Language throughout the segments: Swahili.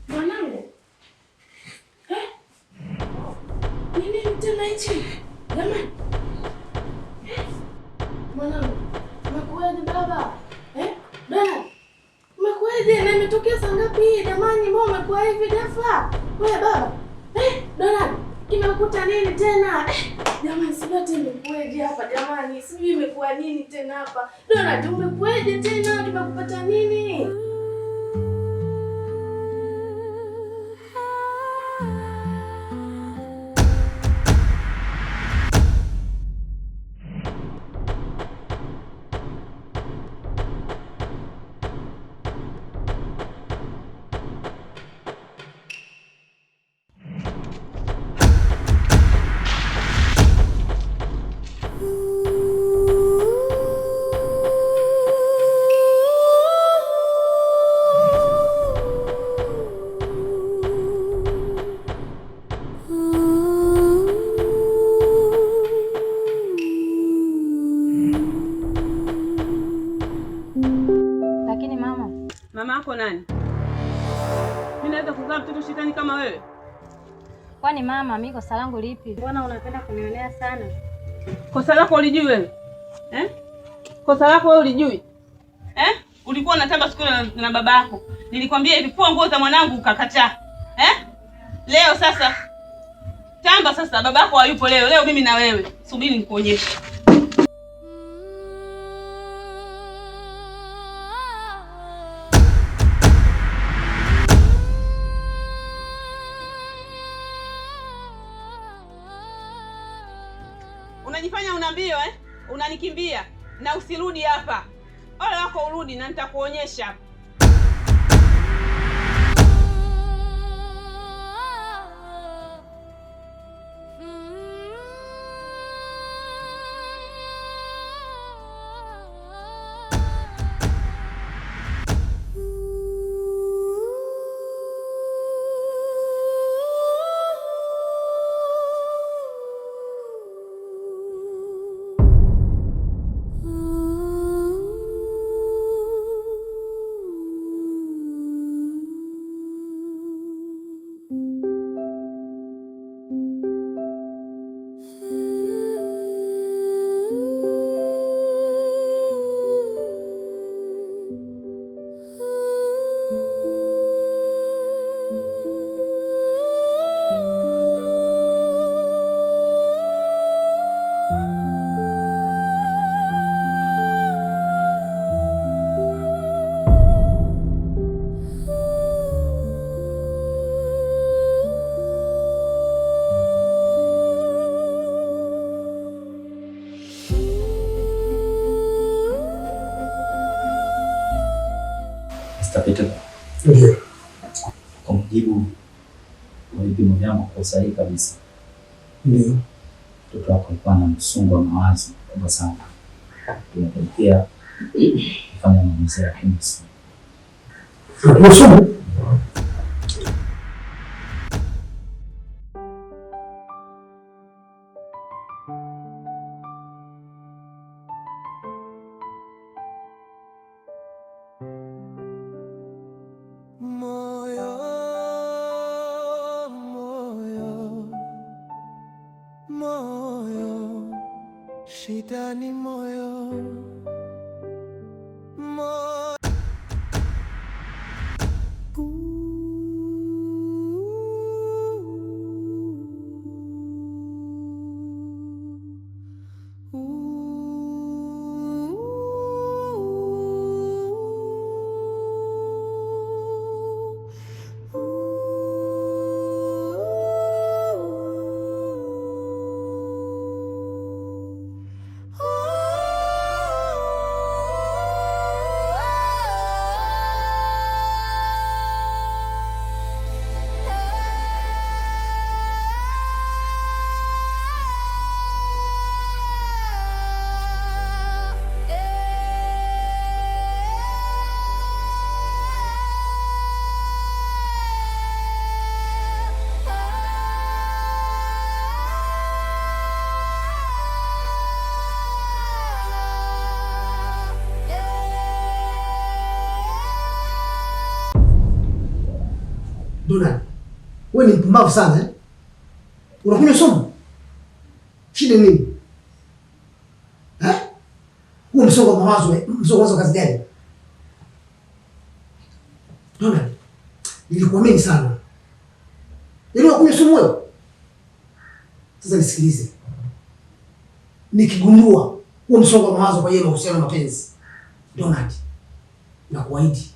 Mwanangu. Eh? Ni nini tena hichi? Jamani. Eh? Mwanangu, umekuwaje baba? Eh? Dada. Umekuwaje? Na imetokea saa ngapi hii? Jamani, mbona umekuwa hivi ghafla? Wewe baba. Eh, Donald, kimekuta nini tena? Eh, jamani, sijui hata imekuwaje hapa jamani. Sijui imekuwa nini tena hapa. Donald, umekuwaje tena? Kimekupata nini? Lakini mama, Mama yako nani? Mimi naweza kuzaa mtoto shetani kama wewe? Kwani mama, mi kosa langu lipi? Mbona unapenda kunionea sana? Kosa lako ulijui wewe? Eh? Kosa lako wewe ulijui? Eh? Ulikuwa unatamba siku ile na baba yako. Nilikwambia hivi, fua nguo za mwanangu ukakataa. Eh? Leo sasa tamba sasa, babako hayupo leo. Leo mimi na wewe. Subiri nikuonyeshe. Unajifanya una mbio eh? Unanikimbia na usirudi hapa. Ole wako urudi na nitakuonyesha. Mr. Peter, Ndio. kwa mujibu wa vipimo vyangu kwa usahihi kabisa, Ndio. mtoto wako alikuwa na msongo wa mawazo mkubwa sana, tumepelekea kufanya maamuzi ya kunywa. Sumu? Moyo, moyo, moyo, shida ni moyo, moyo. Donald, wewe ni mpumbavu sana eh? Unakunywa sumu? Shida ni nini? Eh? Huo msongo wa mawazo, msongo wa mawazo kazi gani? Donald, nilikuamini sana. Yaani unakunywa sumu wewe? Sasa nisikilize. Nikigundua huo msongo wa mawazo kwa yeye mahusiano ya mapenzi, Donald, nakuahidi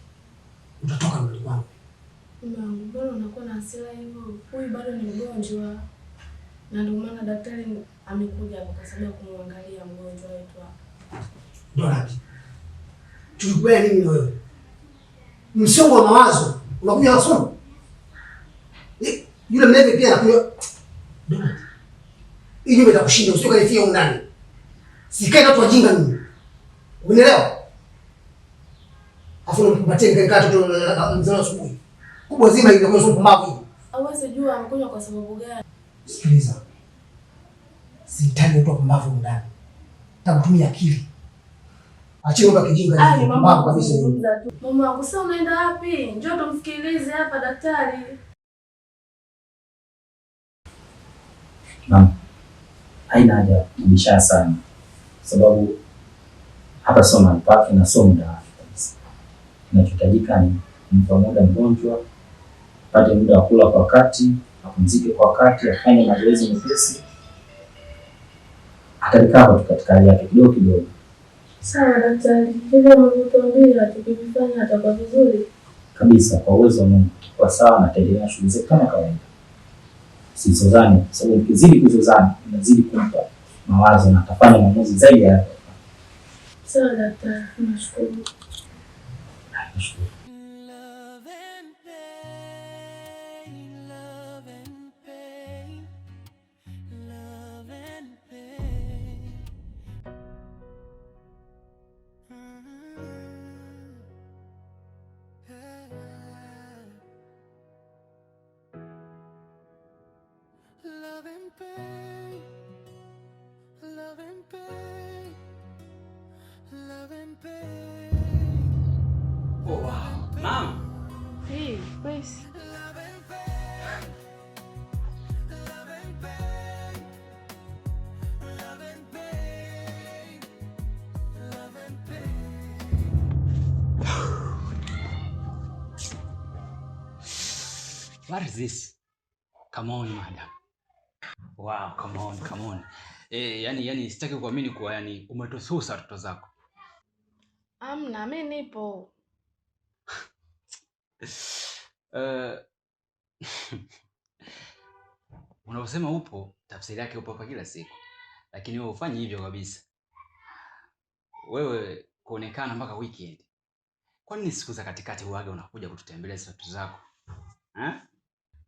utatoka nyumbani kwangu. Mume wangu, mbona unakuwa na hasira hivyo? Huyu bado ni mgonjwa, na ndio maana daktari amekuja hapa kwa sababu ya kumwangalia mgonjwa wetu hapa. Donald, tulikubaliana nini na wewe? Msongo wa mawazo unakunywa sumu? Yule mlevi pia anakunywa. Donald, hii nyumba itakushinda, usije ukanifia humu ndani. Sikae na watu wajinga mimi. Unielewa? Afu unamkumbatia nikae tu mzee asubuhi. Kubwa zima inakuwa sumu pumbavu hii. Hauwezi jua amekunywa kwa sababu gani. Sikiliza. Sihitaji watu wapumbavu humu ndani. Nitakutumia akili. Acheni mambo ya kijinga Ah, hivi, ni mambo pumbavu ya kabisa hivi. kuzungumza tu. Mume wangu, sasa unaenda wapi? Njoo tumsikilize hapa daktari. Naam, haina haja ya kubishana sana, sababu hapa sio mahali pake na sio muda wake kabisa. Kinachohitajika ni kumpa muda mgonjwa, apate muda wa kula kwa wakati, apumzike kwa wakati, afanye mazoezi mepesi, atarecover tu katika hali yake kidogo kidogo. Sawa daktari, hivyo mlivyotuambia tukivifanya atakuwa vizuri. Kabisa, kwa uwezo wa Mungu kwa sawa, na ataendelea na shughuli zake kama kawaida. Usizozane, kwa sababu ukizidi kuzozana unazidi kumpa mawazo na atafanya maamuzi zaidi ya hapo. Sawa daktari, nashukuru. Nashukuru. Love and pain, love and pain, love and pain. Yeah. Love and pain, love and pain, love and pain. Oh, wow. Mom. Hey, Grace. Love and pain, love and pain, love and pain, love and pain. What is this? Come on, madam. Wow, come on, come on. Yani sitaki kuamini kuwa yani umetususa watoto zako. Amna, mi nipo. Unaposema upo, tafsiri yake upo hapa kila siku. Lakini wewe hufanyi hivyo kabisa. Wewe kuonekana mpaka weekend. Kwa nini siku za katikati huaga unakuja kututembelea sisi watoto zako? Eh?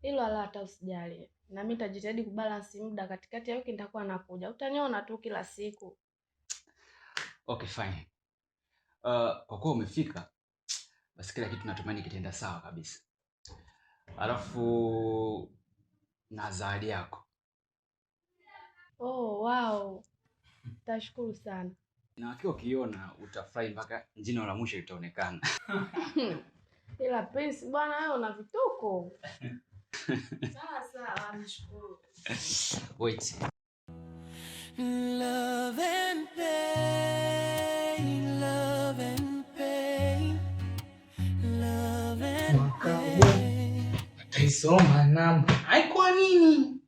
Hilo wala hata usijali. Na mimi nitajitahidi kubalance muda katikati ya wiki nitakuwa nakuja. Utaniona tu kila siku. Okay, fine. Kwa kuwa umefika, basi kila kitu natumaini kitaenda sawa kabisa. Alafu na zawadi yako. Oh, wow. Tashukuru sana. Na akiwa ukiona utafurahi mpaka jino la mwisho litaonekana. Ila Prince bwana, wewe una vituko. Sawa sawa, nashukuru. Wait. Love and pain, love and pain, love and Mwaka huu pain. Ataisoma namba. Ai, kwa nini?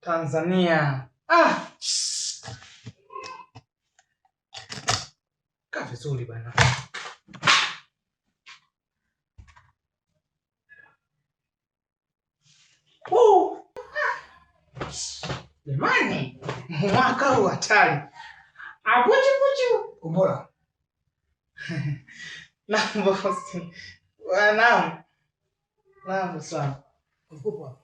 Tanzania. Ah. Kaa vizuri bana. Woo. Jamani, mwaka huu hatari. Apuchu puchu. Kombora. Naam bosi. Naam. Naam sawa. Ulikuwa wapi?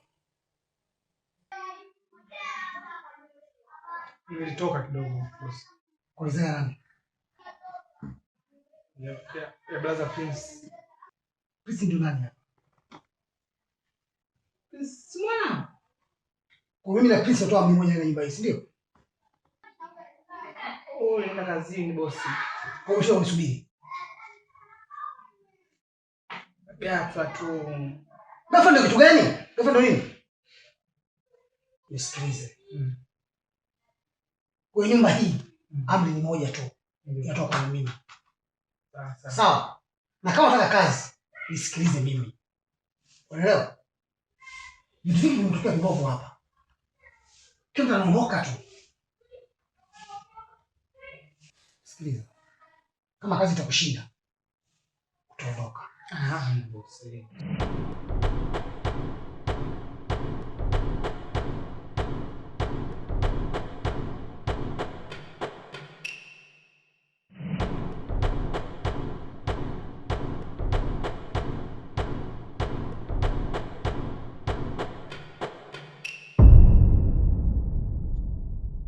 Nilitoka kidogo bosi. Kuulizana nani? Ya brother Prince. Prince ndio nani hapa? Prince si mwanao? Kwa mimi na Prince natoa mimi mwenyewe na nyumba hii, si ndio? Oh, nenda kazini bosi. Kwa hiyo unisubiri. Ghafla tu. Ghafla ndio kitu gani? Ghafla ndio nini? Nisikilize. Kwa nyumba hii amri ni moja tu. Inatoka kwa mimi. Sawa. Na kama unataka kazi, nisikilize mimi. Unaelewa? Vitu vingi vimetokea vibovu hapa. Kila mtu anaondoka tu. Sikiliza. Kama kazi itakushinda, utaondoka. Ah, bosi.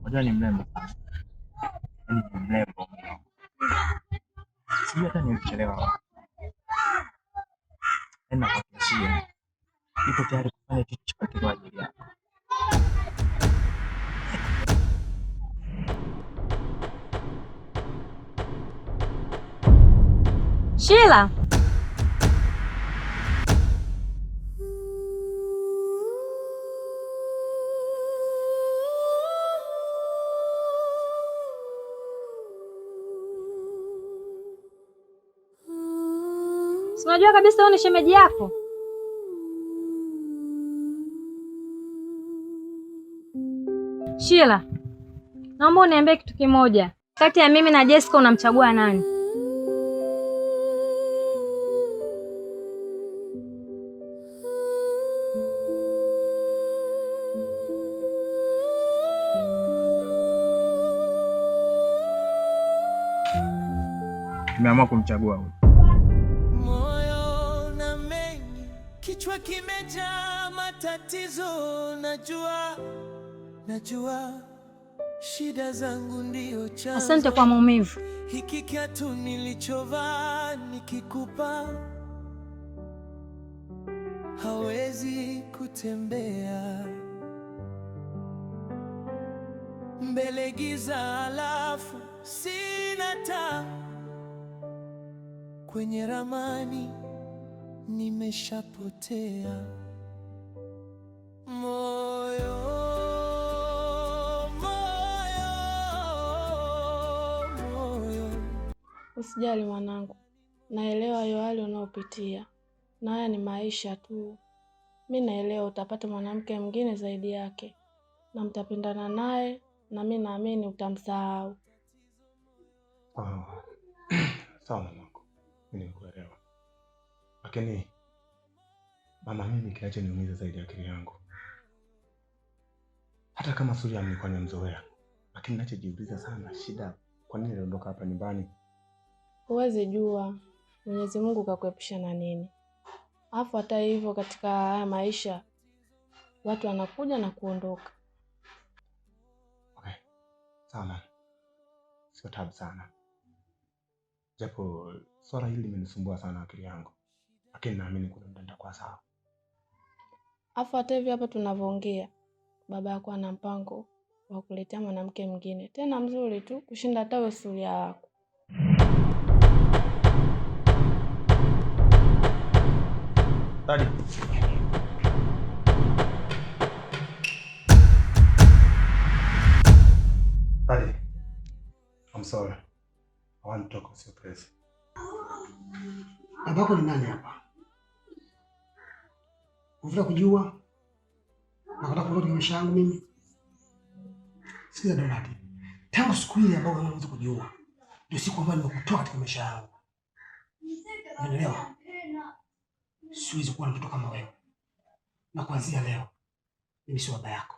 Unajua ni mrembo sana. Yaani ni mrembo mno. Sijui hata nilichelewa wapi. Yaani nakuhakikishia, nipo tayari kufanya chochote kwa ajili yako. Sheila. Si unajua kabisa huyu ni shemeji yako? Sheila, naomba uniambie kitu kimoja. Kati ya mimi na Jessica unamchagua nani? Nimeamua kumchagua huyu. Moyo na mengi, kichwa kimejaa matatizo. Najua, najua shida zangu ndio chanzo. Asante kwa maumivu. Hiki kiatu nilichovaa nikikupa, hawezi kutembea mbele giza, alafu sina taa kwenye ramani nimeshapotea. Moyo, moyo, moyo. Usijali mwanangu, naelewa hiyo hali unaopitia, na haya ni maisha tu. Mi naelewa utapata mwanamke mwingine zaidi yake na mtapendana naye, na mi naamini utamsahau. Oh. Sawa mamangu, mimi nimekuelewa, lakini mama, mimi kinachoniumiza zaidi akili yangu, hata kama Suria nilikuwa nimemzoea, lakini nachojiuliza sana shida, kwa nini aliondoka hapa nyumbani? Huwezi jua Mwenyezi Mungu kakuepusha na nini. Alafu hata hivyo, katika haya maisha watu wanakuja na kuondoka. Okay, sawa mama, sio tabu sana, japo swala hili limenisumbua sana akili yangu, lakini naamini kuna muda nitakuwa sawa. Alafu hata hivi hapa tunavyoongea, baba yako ana mpango wa kuletea mwanamke mwingine tena mzuri tu kushinda hata wewe Suria wako. Daddy. Daddy, I'm sorry. I want to talk with you, please. Babako ni nani hapa? Unataka kujua? Na kutaka kurudi maisha yangu mimi? Sikiza Donald. Tangu siku ile ambayo unaanza kujua, ndio siku ambayo nimekutoa katika maisha yangu. Unaelewa? Siwezi kuwa na mtoto kama wewe. Na kuanzia leo mimi sio baba yako.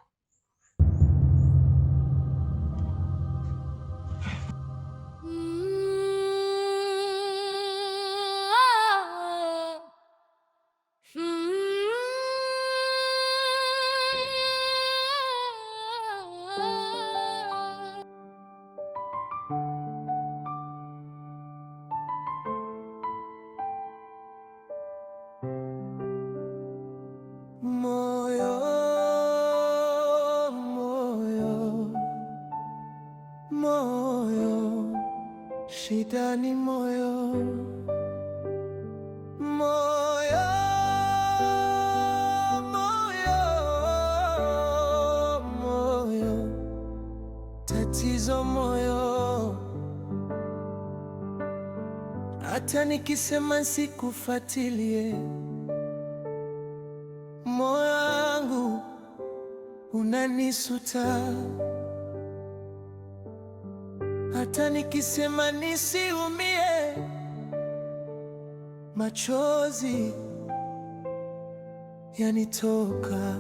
Moyo, Shida ni moyo, moyo, moyo, moyo, tatizo moyo. Hata nikisema sikufuatilie, moyo wangu unanisuta. Hata nikisema nisiumie, machozi yanitoka.